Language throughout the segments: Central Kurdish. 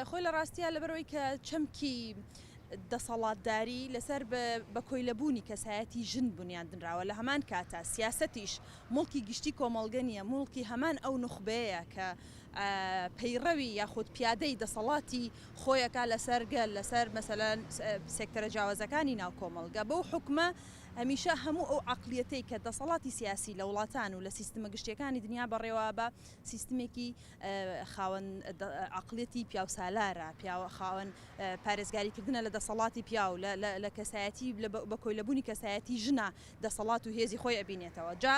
خۆی لە ڕاستیا لەبەرئەوەی کە چەمکی دەسەڵاتداری لەسەر بە کۆیلەبوونی کەسایەتی ژن بونیادنراوە، لە هەمان کاتا سیاسەتیش موڵکی گشتی کۆمەڵگە نییە، موڵکی هەمان ئەو نوخبەیە کە پەیڕەوی یاخود پیادەی دەسەڵاتی خۆی ئەکا لەسەر گەل، لەسەر مەسەلەن سێکتەرە جیاوازەکانی ناو کۆمەڵگە. بەو حوکمە هەمیشە هەموو ئەو عەقڵیەتەی کە دەسەڵاتی سیاسی لە وڵاتان و لە سیستمە گشتیەکانی دنیا بەڕێوەئەبا، سیستمێکی خاوەن عەقڵیەتی پیاوسالارە، پیاوە خاوەن پارێزگاریکردنە لە دەسەڵاتی پیاو، لە کەسایەتی بە کۆیلەبوونی کەسایەتی ژنە دەسەڵات و هێزی خۆی ئەبینێتەوە. جا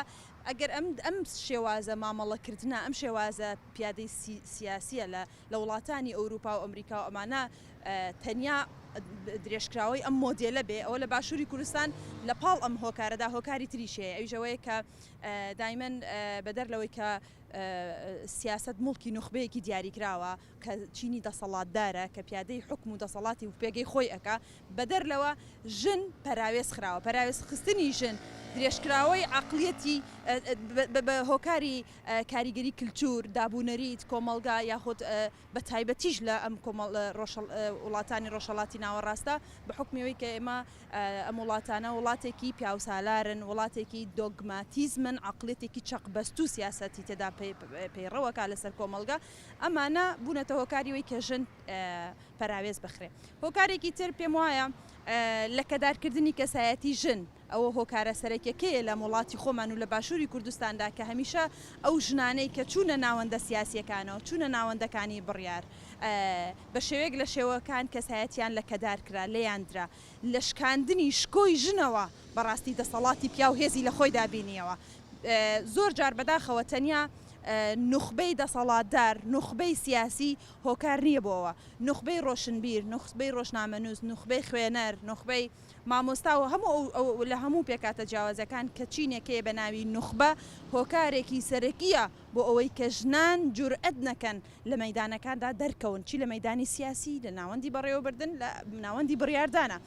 ئەگەر ئەم ئەم شێوازە مامەڵەکردنە، ئەم شێوازە پیادەی سیاسیە لە لە وڵاتانی ئەوروپا و ئەمریکا و ئەمانە تەنیا درێژکراوەی ئەم مۆدێلە بێ، ئەوە لە باشووری کوردستان لە پاڵ ئەم هۆکارەدا هۆکاری تریش هەیە، ئەویش ئەوەیە کە دایمەن بەدەر لەوەی کە سیاسەت موڵکی نوخبەیەکی دیاریکراوە کە چینی دەسەڵاتدارە کە پیادەی حوکم و دەسەڵاتی و پێگەی خۆی ئەکا، بەدەر لەوە ژن پەراوێز خراوە، پەراوێز خستنی ژن درێژکراوەی عەقڵیەتی بە هۆکاری کاریگەری کلتور، دابونەریت، کۆمەڵگا یاخود بە تایبەتیش لە ئەم کۆمەڵ وڵاتانی ڕۆژهەڵاتی ناوەڕاستە بە حوکمی ئەوەی کە ئێمە ئەم وڵاتانە وڵاتێکی پیاوسالارن، وڵاتێکی دۆگماتیزمن، عەقڵیەتێکی چەقبەستوو سیاسەتی تێدا پەیڕەوەکا لەسەر کۆمەڵگە، ئەمانە بوونەتە هۆکاری ئەوەی کە ژن پەراوێز بخرێ. هۆکارێکی تر پێم وایە لەکەدارکردنی کەسایەتی ژن، ئەوە هۆکارە سەرەکیەکەیە لە وڵاتی خۆمان و لە باشووری کوردستاندا کە هەمیشە ئەو ژنانەی کە چوونە ناوەندە سیاسیەکانەوە، چوونە ناوەندەکانی بڕیار، بە شێوەیەک لە شێوەکان کەسایەتیان لەکەدار کرا، لێیان درا. لە شکاندنی شکۆی ژنەوە بەڕاستی دەسەڵاتی پیاو هێزی لە خۆیدا بینیەوە. زۆر جار بەداخەوە تەنیا نوخبەی دەسەڵاتدار، نوخبەی سیاسی هۆکار نییە بۆ ئەوە. نوخبەی ڕۆشنبیر، نوخبەی ڕۆژنامەنووس، نوخبەی خوێنەر، نوخبەی مامۆستا و هەموو ئەو ئەو لە هەموو پێکهاتە جیاوازەکان کە چینێک هەیە بە ناوی نوخبە هۆکارێکی سەرەکییە بۆ ئەوەی کە ژنان جورئەت نەکەن لە مەیدانەکاندا دەرکەون چی لە مەیدانی سیاسی لە ناوەندی بەڕێوەبردن لە ناوەندی بڕیاردانە.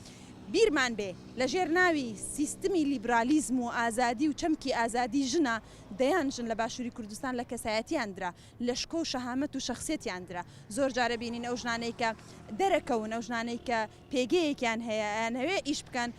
بیرمان بێ لە ژێر ناوی سیستمی لیبرالیزم و ئازادی و چەمکی ئازادی ژنە دەیان ژن لە باشووری کوردستان لە کەسایەتیان درا لە شکۆ و شەهامەت و شەخسیەتیان درا زۆر جارە بینین ئەو ژنانەی کە دەرەکەون ئەو ژنانەی کە پێگەیەکیان هەیە ئەیانهەوێ ئیش بکەن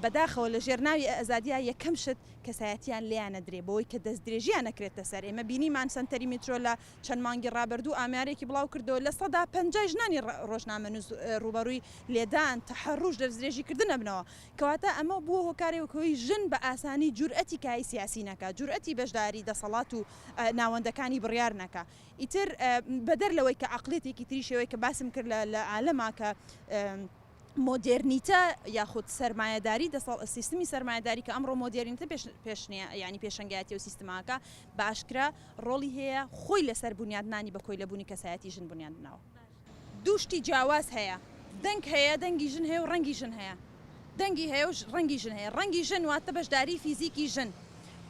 بەداخەوە لە ژێر ناوی ئازادیا یەکەم شت کەسایەتیان لێیان ئەدرێ بەوەی کە دەستدرێژیان ئەکرێتە سەر ئێمە بینیمان سەنتەری میترۆ لە چەند مانگی ڕابردوو ئامارێکی بڵاو کردەوە 50% ژنانی ڕۆژنامەنووس ڕووبەڕووی لێدان تەحەڕوش دەستدرێژی کردن ئەبنەوە کەواتە ئەمە بووە هۆکارێک هۆی ژن بە ئاسانی جورئەتی کای سیاسی نەکا جورئەتی بەشداری دەسەڵات و ناوەندەکانی بڕیار نەکا ئیتر بەدەر لەوەی کە عەقڵیەتێکی تریش ئەوەی کە باسم کرد لە عالەما کە مۆدێرنیتە یاخود سەرمایەداری دەسەڵ سیستمی سەرمایەداری کە ئەمڕۆ مۆدێرنیتە پێش پێشنیە یانی پێشەنگایەتی ئەو سیستماکە بە ئاشکرا ڕۆڵی هەیە خۆی لەسەر بونیادنانی بە کۆیلەبوونی کەسایەتی ژن بونیاد ناوە. دوو شتی جیاواز هەیە دەنگ هەیە دەنگی ژن هەیە و ڕەنگی ژن هەیە دەنگی هەیە و ڕەنگی ژن هەیە ڕەنگی ژن واتە بەشداری فیزیکی ژن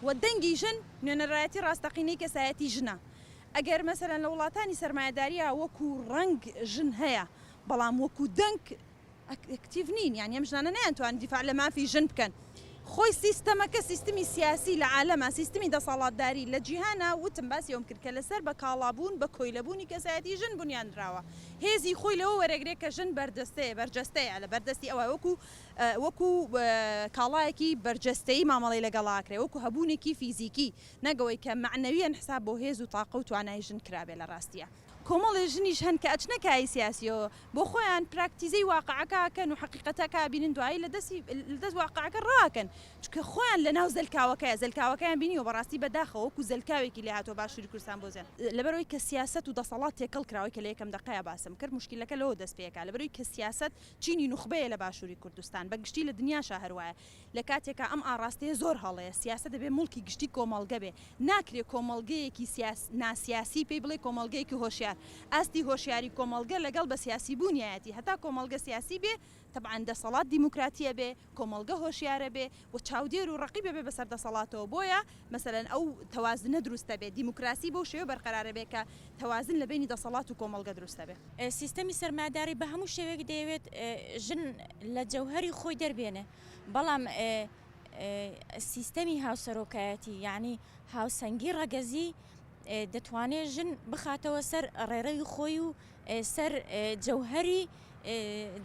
و دەنگی ژن نوێنەرایەتی ڕاستەقینەی کەسایەتی ژنە ئەگەر مەسەلەن لە وڵاتانی سەرمایەداریا وەکو ڕەنگ ژن هەیە بەڵام وەکو دەنگ ئەکتیڤ نین یانی ئەم ژنانە نەیانتوانی دیفاع لە مافی ژن بکەن خۆی سیستەمەکە سیستمی سیاسی لە عالەما سیستمی دەسەڵاتداری لە جیهانا وتم باسی ئەوم کرد کە لەسەر بە کاڵابوون بە کۆیلەبوونی کەسایەتی ژن بنیانراوە هێزی خۆی لەوە وەرەگرێ کە ژن بەردەستەیە بەرجەستەیە لە بەردەستی ئەوە وەکو وەکو کاڵایەکی بەرجەستەیی مامەڵەی لەگەڵا ئەکرێ وەکو هەبوونێکی فیزیکی نەک ئەوەی کە مەعنەویەن حساب بۆ هێز و تاقە و توانای ژن کرابێ لە ڕاستیا. کۆمەڵێ ژنیش هەن کە ئەچنە کایەی سیاسیەوە بۆ خۆیان پراکتیزەی واقعەکە ئەکەن و حەقیقەتەکە ئەبینن دوایی لە دەستی لە دەست واقعەکە ڕائەکەن چونکە خۆیان لە ناو زەلکاوەکەیە زەلکاوەکەیان بینیوە بەڕاستی بە داخەوە وەکو زەلکاوێکی لێ هاتووە باشوری کوردستان بۆ زیان لەبەرئەوەی کە سیاسەت و دەسەڵات تێکەڵ کراوەی کە لە یەکەم دەقەیا باسم کرد موشکیلەکە لەوە دەست پێ ئەکا لەبەرئەوەی کە سیاسەت چینی نوخبەیە لە باشوری کوردستان بە گشتی لە دنیاشا هەر وایە لە کاتێکا ئەم ئاڕاستەیە زۆر هەڵەیە، سیاسەت دەبێ موڵکی گشتی کۆمەڵگە بێ، ناکرێ کۆمەڵگەیەکی ناسیاسی پێی بڵێی کۆمەڵگەیەکی هۆشیار، ئاستی هۆشیاری کۆمەڵگە لەگەڵ بە سیاسی بوونیایەتی، هەتا کۆمەڵگە سیاسی بێ تەبعەن دەسەڵات دیموکراتیە بێ، کۆمەڵگە هۆشیارە بێ و چاودێر و ڕەقیبە بێ بەسەر دەسەڵاتەوە، بۆیە مەسەلەن ئەو تەوازنە دروستە بێ، دیموکراسی بەو شێوە بەرقەرارە بێ کە تەوازن لە بەینی دەسەڵات و کۆمەڵگە دروستە بێ. سیستەمی سەرمایەداری بە هەموو شێوەیەک دەیەوێت ژن لە جەوهەری خۆی دەربێنێ، بەڵام سیستەمی هاوسەرۆکایەتی یانی هاوسەنگی ڕەگەزی. دەتوانێ ژن بخاتەوە سەر ڕێڕەوی خۆی و سەر جەوهەری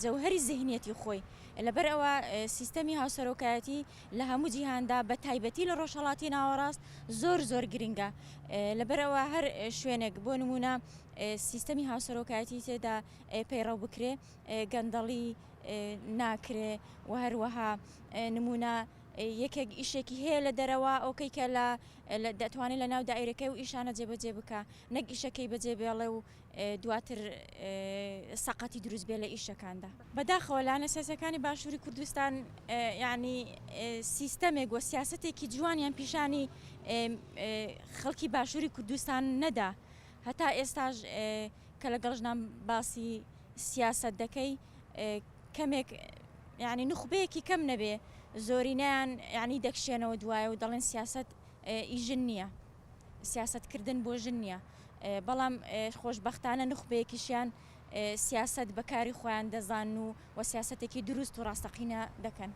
جەوهەری زهنیەتی خۆی. لەبەر ئەوە سیستەمی هاوسەرۆکایەتی لە هەموو جیهاندا بە تایبەتی لە ڕۆژهەڵاتی ناوەڕاست زۆر زۆر گرنگە. لەبەر ئەوە هەر شوێنێک بۆ نموونە سیستەمی هاوسەرۆکایەتی تێدا پەیڕەو بکرێ گەندەڵی ناکرێ و هەروەها نموونە یەکێک ئیشێکی هەیە لە دەرەوە ئۆکەی کە لە دەتوانێت لە ناو دایرەکەی و ئیشانە جێبەجێ بکە نەک ئیشەکەی بەجێ بێڵێ و دواتر سەقەتی دروست بێ لە ئیشەکاندا. بەداخەوە لایەنە سیاسیەکانی باشووری کوردستان یانی سیستەمێک و سیاسەتێکی جوانیان پیشانی خەڵکی باشووری کوردستان نەدا هەتا ئێستاش کە لەگەڵ ژنان باسی سیاسەت دەکەی کەمێک یعنی نوخبەیەکی کەم نەبێ زۆرینەیان یعنی دەکشێنەوە دوایە و دەڵێن سیاسەت ئی ژن نییە سیاسەتکردن بۆ ژن نییە بەڵام خۆشبەختانە نوخبەیەکیشیان سیاسەت بە کاری خۆیان دەزانن و و سیاسەتێکی دروست و ڕاستەقینە دەکەن.